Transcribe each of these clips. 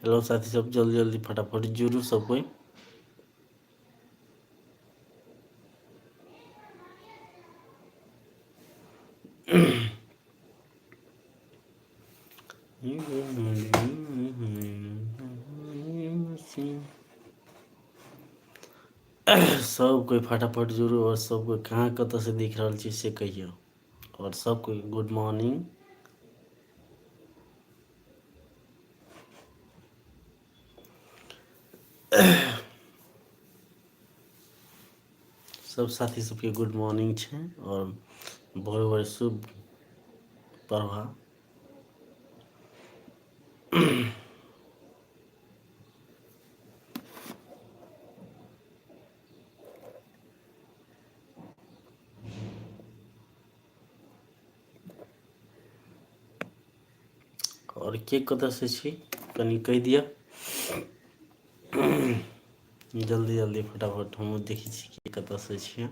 Hello साथी सब, जल्दी जल्दी फटाफट जुड़ू सब कोई। सब कोई फटाफट जुड़ू और सब कोई कहाँ कतऽ से देख रहल छी से कहियौ। और सब कोई गुड मॉर्निंग। सब साथी सबके गुड मॉर्निंग छै और भोरे भोरे शुभ प्रभा। आओर के कतऽसँ छी कनि कहि दिअ जल्दी जल्दी फटाफट। हमहूँ देखै छी कि कतऽसँ छियै।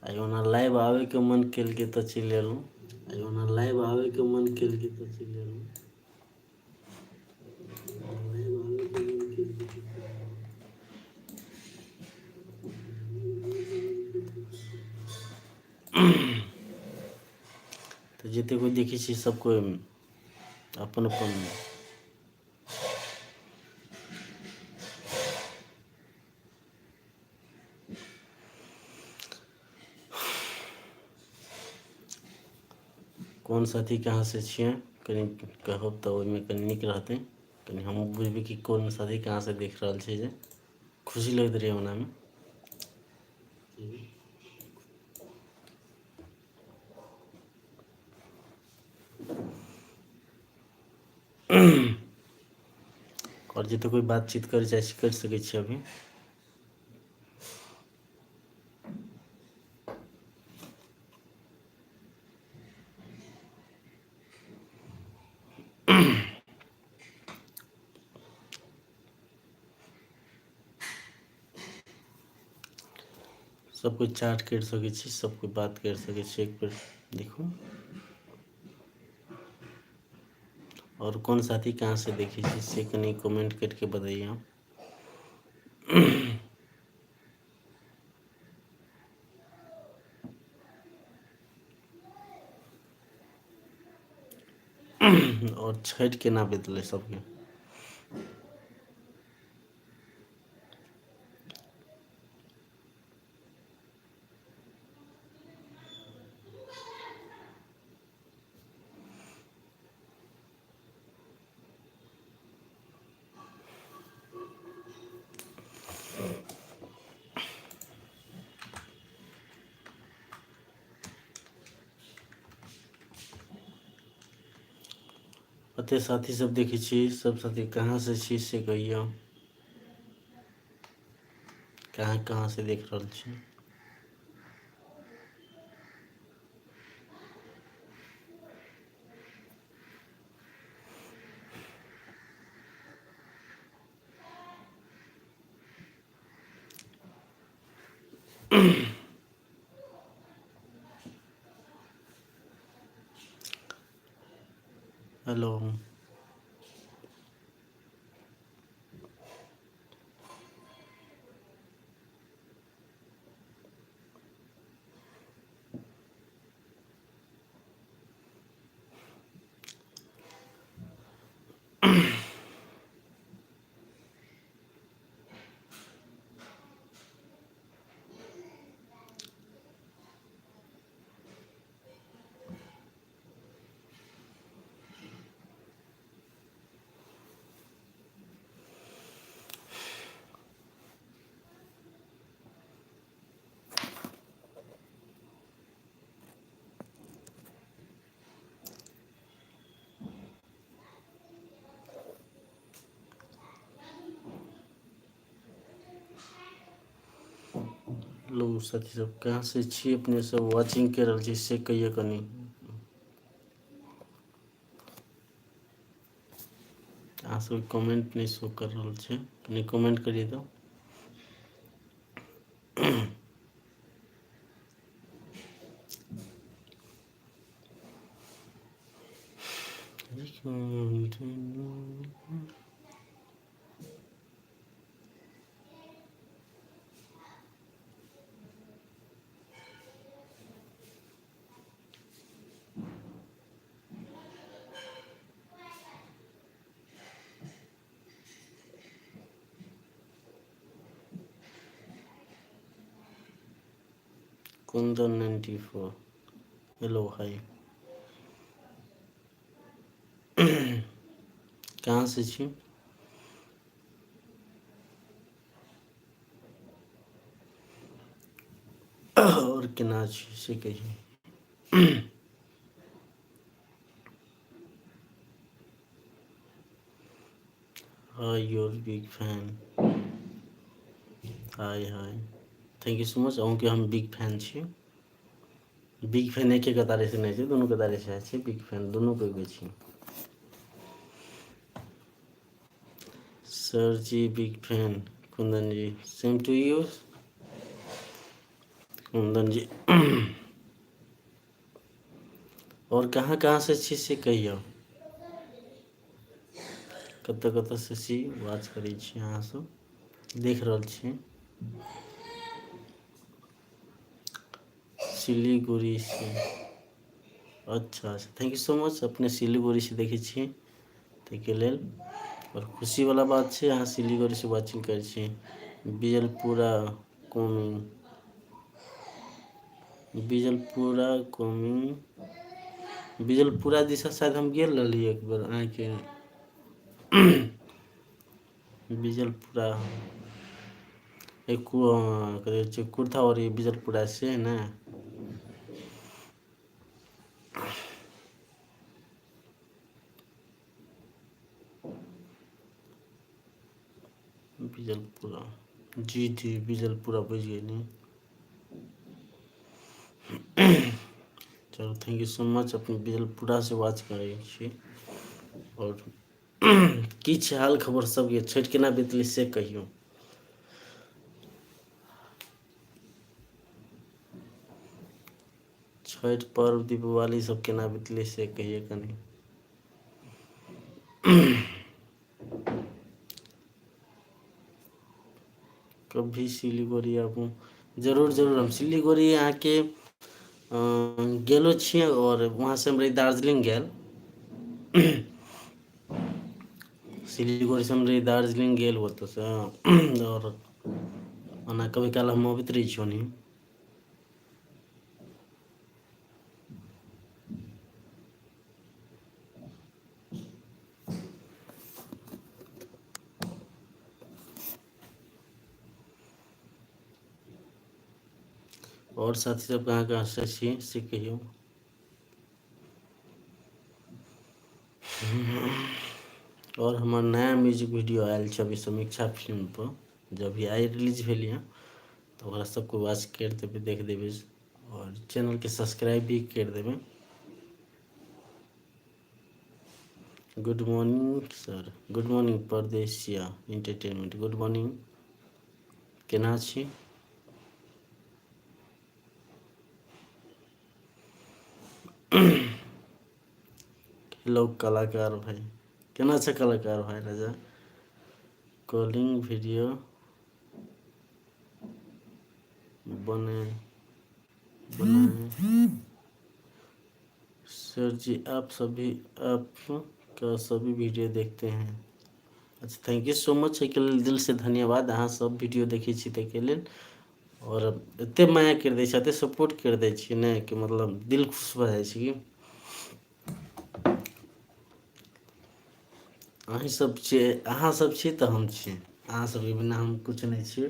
आइ ओना लाइव आबैके मन केलकै तऽ चलि एलहुँ। आइ ओना लाइव आबैके मन केलकै तऽ चलि एलहुँ। लाइव आबैके मन केलकै तऽ चलि एलहुँ। तऽ जतेक कोइ देखै छियै सब कोइ अपन अपन कोन साथी कहाँसँ छियै कनि कहब तऽ ओहिमे कनि नीक रहतै, कनि हमहूँ बुझबै कि कोन साथी कहाँसँ देख रहल छै, जे खुशी लगैत रहै ओनामे। आओर जते कोइ बातचीत करै चाहै छी करि सकै छी अभी। सब कोइ चैट करि सकै छी, सब कोइ बात करि सकै छी। एक बेर देखू और कोन साथी कहाँ से देखै छी से कनि कमेंट करके बतैयौ। और छठि केना बितलै सबके? कते साथी सब देखै छी, सब साथी कहाँ से छी से कहियौ, कहाँ कहाँ से देख रहल छी। हेलो हेलो साथी सब कहाँ से छी अपने सब वॉचिंग कर रहल छी से कहियो कनि। अहाँ सब कमेंट नहीं शो कर रहल छै, कनि कमेंट करिए तऽ। Kundan 94, hello hi. कहाँ से छी? आओर केना छी से कहियौ। Hi your big fan. Hi hi, thank you so much. अहूँके हम बिग फैन छी। बिग फैन एके कतारे से नहि छै, दुनू कतारे से छै बिग फैन, दुनू कोइ छी। Sir ji big fan Kundan ji, same to you Kundan ji. और कहाँ कहाँ से छी से कहियौ, कतऽ कतऽ से छी वाच करै छी अहाँ सब, देख रहल छी। सिलीगुड़ी से, अच्छा अच्छा, thank you so much. अपने सिलीगुड़ी से देखै छी ताहिके लेल आओर खुशीवला बात छै, अहाँ सिलीगुड़ी से वाचिंग करै छी। बिजलपुरा कोमिंग, बिजलपुरा कोमिंग, बिजलपुरा दिशा शायद हम गेल रहली एक बेर अहाँके। बिजलपुरा एक कथी छै कुर्थावरी बिजलपुरा से ने। बिजलपुरा जी जी, बिजलपुरा बुझि गेली। चलू thank you so much, अपने बिजलपुरा से वॉच करै छी। आओर की छै हाल खबर सबके, छठि केना बीतलै से कहियौ। छठि पर्व दीपावली सब केना बीतलै से कहियौ कनि। कभी सिलीगुड़ी आबू, जरूर जरूर। हम सिलीगुड़ी अहाँके गेलो छियै और वहाँ से हम रही दार्जिलिंग गेल। सिलीगुड़ी से हम रही दार्जिलिंग गेल ओतऽसँ, और ओना कभी काल हम अबैत रहै छी ओनही। और साथी सब कहाँ कहाँ से छी से कहियौ। और हमर नया म्यूजिक वीडियो आयल छै अभी समीक्षा फिल्म पर, जब भी आइ रिलीज भेल यऽ तऽ ओकरा सबके वॉच करि देबै, देख देबै और चैनल के सब्सक्राइब भी करि देबै। Good morning sir, good morning Pardesiya entertainment, good morning. केना छी? हेलो कलाकार भाई, केना छै कलाकार भाई राजा? कॉलिंग वीडियो बने बनाए सर जी, आप सभी आपका सभी वीडियो देखते हैं। अच्छा thank you so much, एहिके लेल दिल से धन्यवाद। अहाँ सब वीडियो देखै छी ताहिके लेल, और एते माया करि दै छी, एते सपोर्ट करि दै छी ने कि मतलब दिल खुश भऽ जाइ छै कि अहीं सब छियै, अहाँ सब छी तऽ हम छी, अहाँ सबके बिना हम किछु नहि छियै।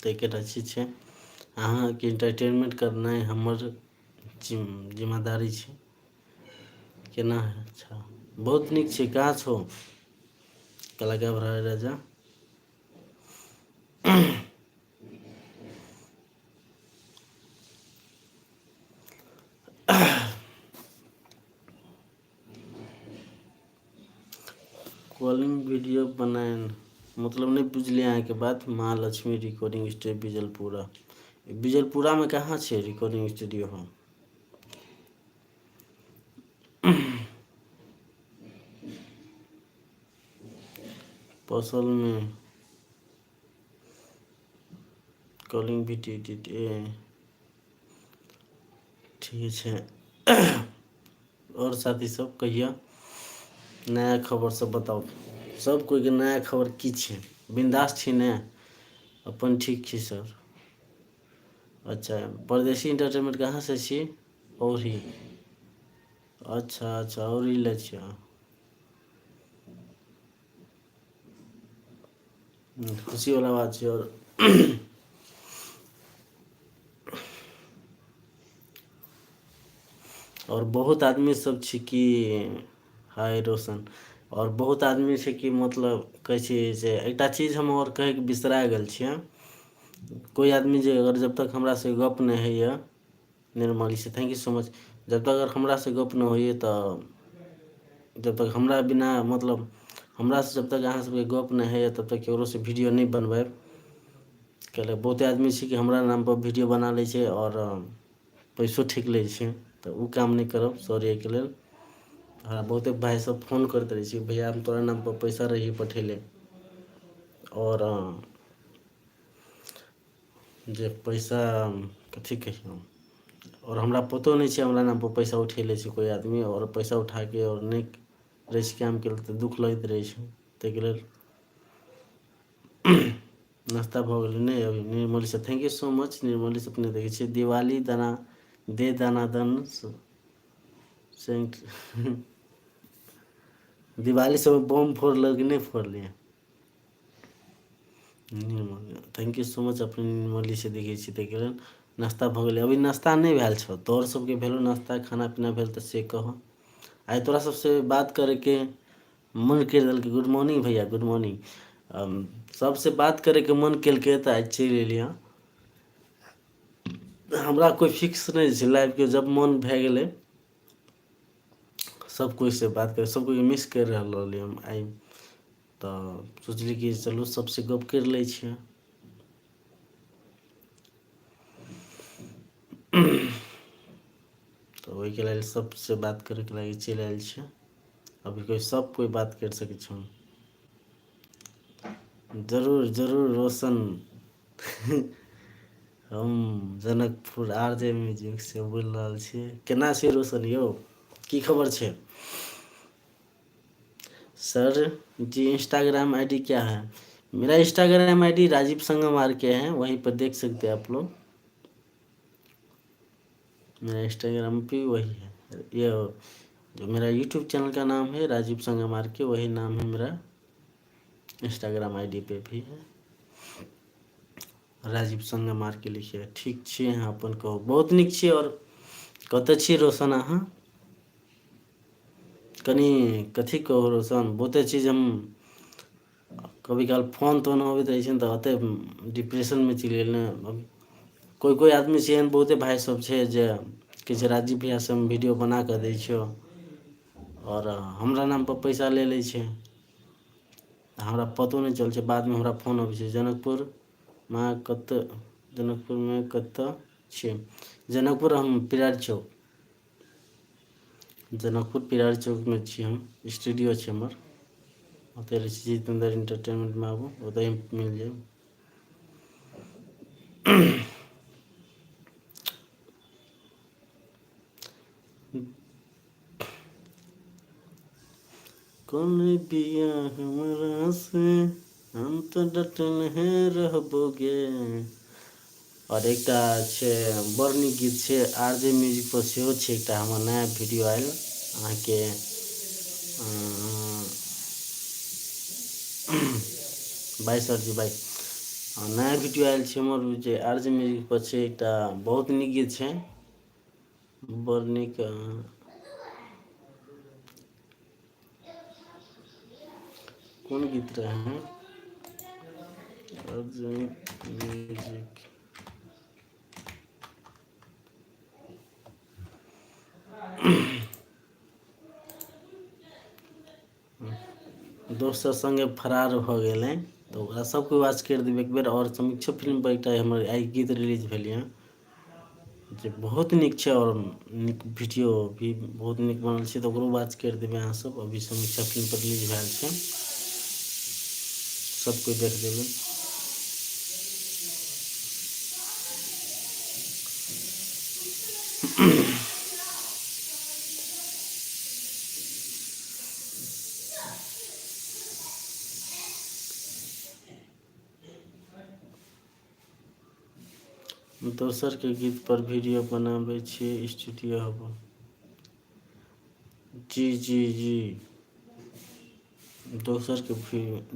ताहिके अथी छै अहाँके इंटरटेनमेंट करनाइ हमर जिम्मेदारी छै। केना अच्छा बहुत नीक छै। कहाँ छौ कलाकार भाई राजा? कॉलिंग वीडियो बनायन मतलब नहीं बुझलियै अहाँके बात। माँ लक्ष्मी रिकॉर्डिंग स्टूडियो बिजलपुरा, बिजलपुरा में कहाँ छै रिकॉर्डिंग स्टूडियो? हम पसलमे कॉलिंग भी टी टी टी ठीक छै। आओर साथी सब कहिया नया खबर सब बताउ, सब कोइके नया खबर की छै? बिन्दास छी ने? अपन ठीक छी सर। अच्छा, परदेशी इंटरटेनमेंट कहाँ से छी? औरही। अच्छा अच्छा, औरही ले छियै। खुशीवला बात छै। आओर बहुत आदमी सब छै कि हाय रोशन, आओर बहुत आदमी छै कि मतलब कहै छै जे एकटा चीज हम आओर कहैके बिसरा गेल छियै। कोइ आदमी जे अगर जब तक हमरासँ गप नहि होइए, निर्मली से thank you so much, जब तक अगर हमरासँ गप नहि होइए तऽ जब तक हमरा बिना मतलब हमरासँ जब तक अहाँ सबके गप नहि होइए तब तक ककरोसँ वीडियो नहि बनबायब। कैले बहुते आदमी छै कि हमरा नामपर वीडियो बना लै छै आओर पैसो ठकि लै छै, तऽ ओ काम नहि करब, सॉरी एहिके लेल। हमरा बहुते भाइ सब फोन करैत रहै छै, भैया हम तोरा नामपर पैसा रही पठेले आओर जे पैसा कथी कहियौ, आओर हमरा पतो नहि छै हमरा नामपर पैसा उठेले छै कोइ आदमी, आओर पैसा उठाके आओर नहि रहै छै काम केलक तऽ दुःख लगैत रहै छै। ताहिके लेल नाश्ता भऽ गेलै नहि अभी? निर्मली से thank you so much. Nirmali से अपने देखै छियै दिवाली दाना दे दाना दन सेंट दिवाली सबमे बम फोड़लक कि नहि फोड़लियै? Nirmali thank you so much. अपने निर्मली से देखै छी ताहिके लेल नाश्ता भऽ गेलै? अभी नाश्ता नहि भेल छौ? तोहर सबके भेलौ नाश्ता? खाना पीना भेल तऽ से कहऽ। आइ तोरा सबसँ बात करैके मन करि देलकै। गुड मॉर्निंग भैया, गुड मॉर्निंग। सबसँ बात करैके मन केलकै तऽ आइ चलि एलियै। हमरा कोइ फिक्स नहि छै लाइफके, जब मन भए गेलै सब कोइसँ बात कर, सब कोइके मिस करि रहल रहलियै हम आइ, तऽ सोचली कि चलू सबसँ गप करि लै छियै। तऽ ओहिके लेल सबसँ बात करैके लागि चलि आयल छियै। अभी कोइ सब कोइ बात करि सकै छी हम। जरूर जरूर रोशन, हम जनकपुर आर जे म्यूजिक से बोलि रहल छी। केना छी रोशन यौ, की खबर छै? सर जी इंस्टाग्राम आईडी क्या है? मेरा Instagram ID Rajiv Sangam R के है, वहीं पर देख सकते हैं आप लोग। मेरा इंस्टाग्राम भी वही है, ये जो मेरा यूट्यूब चैनल का नाम है राजीव संगम are के, वही नाम है मेरा इंस्टाग्राम आईडी पे भी है, राजीव संगम आर के लिखिए। ठीक छी अहाँ? अपन कहू। बहुत नीक छी। आओर कतऽ छी रोशन अहाँ? कनि कथी कहू रोशन, बहुते चीज हम कभी काल फोन तोन अबैत रहै छै ने तऽ ओतेक डिप्रेशनमे चलि गेल ने। कोइ कोइ आदमी छै एहन, बहुते भाय सब छै जे कहै छै राजीव भैयासँ हम वीडियो बना कऽ दै छियौ, आओर हमरा नामपर पैसा ले लै छै, हमरा पतो नहि चलै छै, बादमे हमरा फोन अबै छै। जनकपुरमे कतऽ? जनकपुरमे कतऽ छियै? जनकपुर हम पिरार चौक, जनकपुर पिरार चौकमे छी हम, स्टूडियो छै हमर, ओतहि रहै छी। जितेन्द्र एंटरटेनमेंटमे आबू, ओतहि मिल जायब। कौन बिया हमरा से हम तऽ डटल है रहबोगे। आओर एकटा छै बड़ नीक गीत छै, आर जे म्यूजिक पर सेहो छै एकटा हमर नया वीडियो आयल अहाँके। बाय सर जी, बाय। नया वीडियो आयल छै हमर जे आर जे म्यूजिक पर छै, एकटा बहुत नीक गीत छै, बड़ नीक। कोन गीत रहै? अर्जुन म्यूजिक दोस्त सब सङ्गे फरार भऽ गेलै, तऽ ओकरा सबके वाच करि देबै एक बेर। आओर समीक्षो फिल्म पर एकटा हमर आइ गीत रिलीज भेल यऽ जे बहुत नीक छै, आओर नीक वीडियो भी बहुत नीक बनल छै, तऽ ओकरो वाच करि देबै अहाँ सब। अभी समीक्षा फिल्म पर रिलीज भेल छै। सब कोइ देख देबै। दोसरके गीत पर वीडियो बनाबै छियै स्टूडियो हब। जी जी जी, दोसरके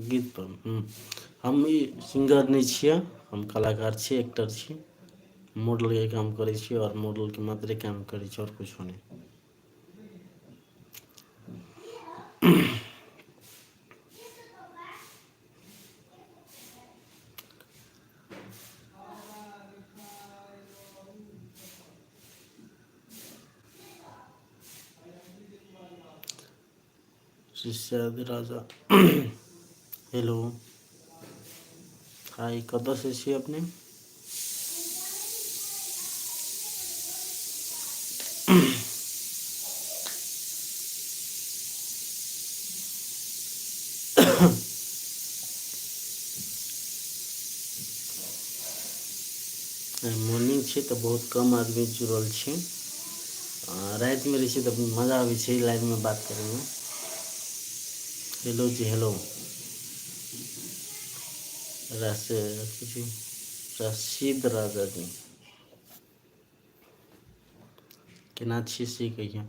गीत पर हम ई सिंगर नहि छियै, हम कलाकार छियै, एक्टर छी, मॉडलके काम करै छियै आओर मॉडलके मात्रे काम करै छियै आओर किछो नहि। शिष्यादि राजा हेलो हाय, कतऽसँ छी अपने? मॉर्निंग छै तऽ बहुत कम आदमी जुड़ल छै। रातिमे रहै छै तऽ मजा आबै छै लाइवमे बात करैमे। हेलो जी, हेलो जी, रशीद राजा जी, केना छी से कहियौ।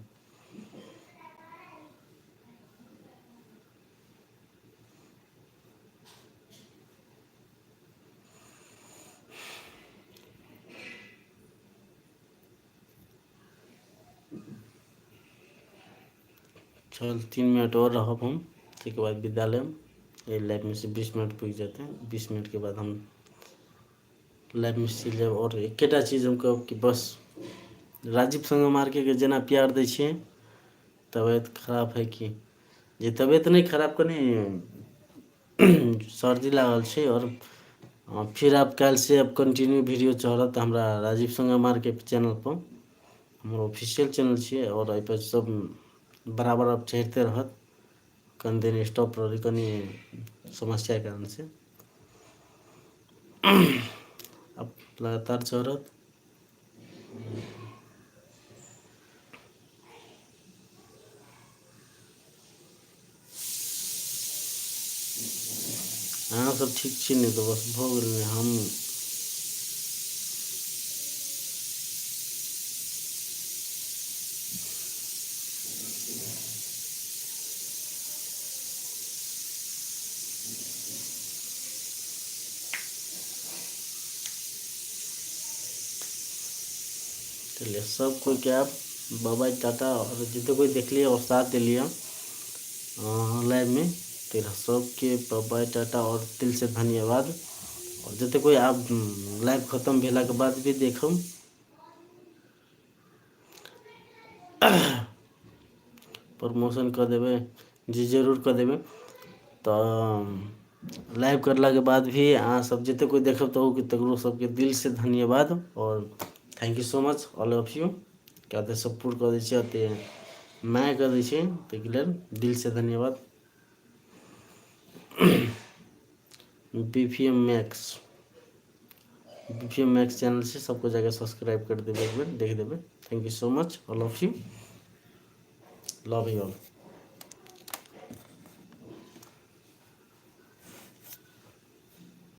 चल 3 मिनट और रहब हम, ताहिके बाद विदा लेब। एहि लाइवमे से 20 मिनट पुरि जेतै, 20 मिनटके बाद हम लाइवमे चलि जायब। आओर एकेटा चीज हम कहब कि बस राजीव संगम आरके जेना प्यार दै छियै, तबियत खराब है कि जे तबियत नहि खराब, कनि सर्दी लागल छै। आओर फिर आब काल्हि से आब कंटिन्यू वीडियो चढ़त हमरा राजीव संगम आरके चैनल पर, हमर ऑफिशियल चैनल छियै आओर एहिपर सब बराबर आब चढ़िते रहत। कनि दिन स्टॉप रहलै कनि समस्याके कारण से, आब लगातार चढ़त। अहाँ सब ठीक छी ने? तऽ बस भऽ गेल ने। हम चलिए सब कोई के आप बाबा टाटा। और जितने कोई देख लिया और साथ दे लिया लाइव में, तेरा सबके बाय टाटा और दिल से धन्यवाद। और जते कोई आप लाइव खत्म भेला के बाद भी देखम, प्रमोशन कऽ देबै जी, जरूर कऽ देबै। तऽ लाइव करलाके बाद भी अहाँ सब जते कोई देखब तऽ तकरो सबके दिल से धन्यवाद और thank you so much all of you. क्या तऽ सपोर्ट कऽ दै छियै, ओते माया कऽ दै छियै, ताहिके लेल दिल से धन्यवाद। B P M max, B P M max channel से सबको जाके सब्सक्राइब कर देबै, एक बेर देख देबै। Thank you so much all of you, love you all.